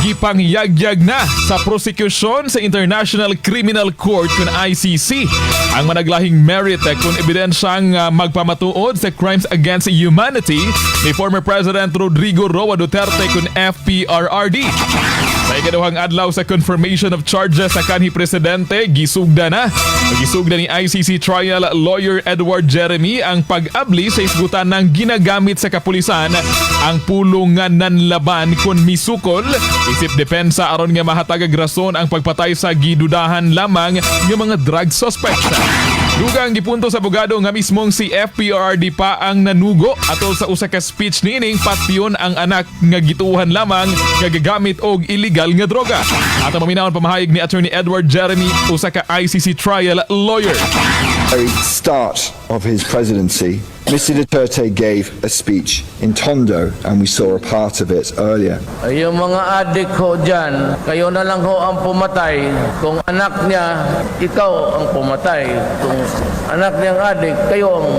Gipangyagyag na sa prosekusyon sa International Criminal Court kun ICC ang managlahing merit kun ebidensyang magpamatuod sa crimes against humanity ni former President Rodrigo Roa Duterte kun FPRRD. Sa ikaduhang adlaw sa confirmation of charges sa kanhi presidente, gisugda na. Gisugda ni ICC trial lawyer Edward Jeremy ang pag-abli sa isgutan ng ginagamit sa kapulisan ang pulong nga nanlaban kun misukol isip depensa aron nga mahatagag rason ang pagpatay sa gidudahan lamang nga mga drug suspects. Dugang gipunto sa abogado nga mismong si FPRRD pa ang nanugo atol sa usa ka speech niining patyon ang anak nga gituohan lamang nga gagamit og illegal nga droga. Atong paminawon pamahayag ni Attorney Edward Jeremy, usa ka ICC trial lawyer. Very start of his presidency, Mr. Duterte gave a speech in Tondo, and we saw a part of it earlier. Ay, yung mga adik ho dyan, kayo na lang ho ang pumatay. Kung anak niya, ikaw ang pumatay. Kung anak niyang adik, kayo ang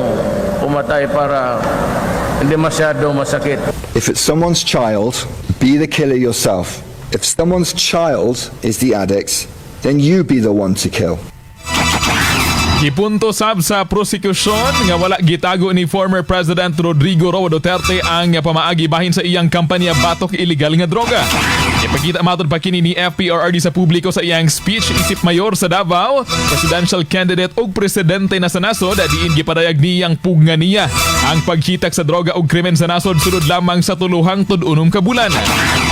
pumatay para hindi masyado masakit. If it's someone's child, be the killer yourself. If someone's child is the addict, then you be the one to kill. Gipunto sab sa prosekusyon nga wala gitago ni former President Rodrigo Roa Duterte ang pamaagi bahin sa iyang kampanya batok illegal nga droga. Ipakita matod pa kini ni FPRRD sa publiko sa iyang speech isip mayor sa Davao, presidential candidate ug presidente na sa nasod, diin gipadayag niyang pugna niya ang paghitak sa droga ug krimen sa nasod sulod lamang sa 3 hangtod 6 ka bulan.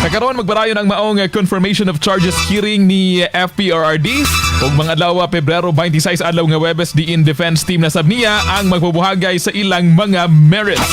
Sa karon, magpadayon ang maong confirmation of charges hearing ni FPRRD ug mga adlaw Pebrero 26, adlaw nga Webes, diin defense team na sab niya ang magbubuhagay sa ilang mga merits.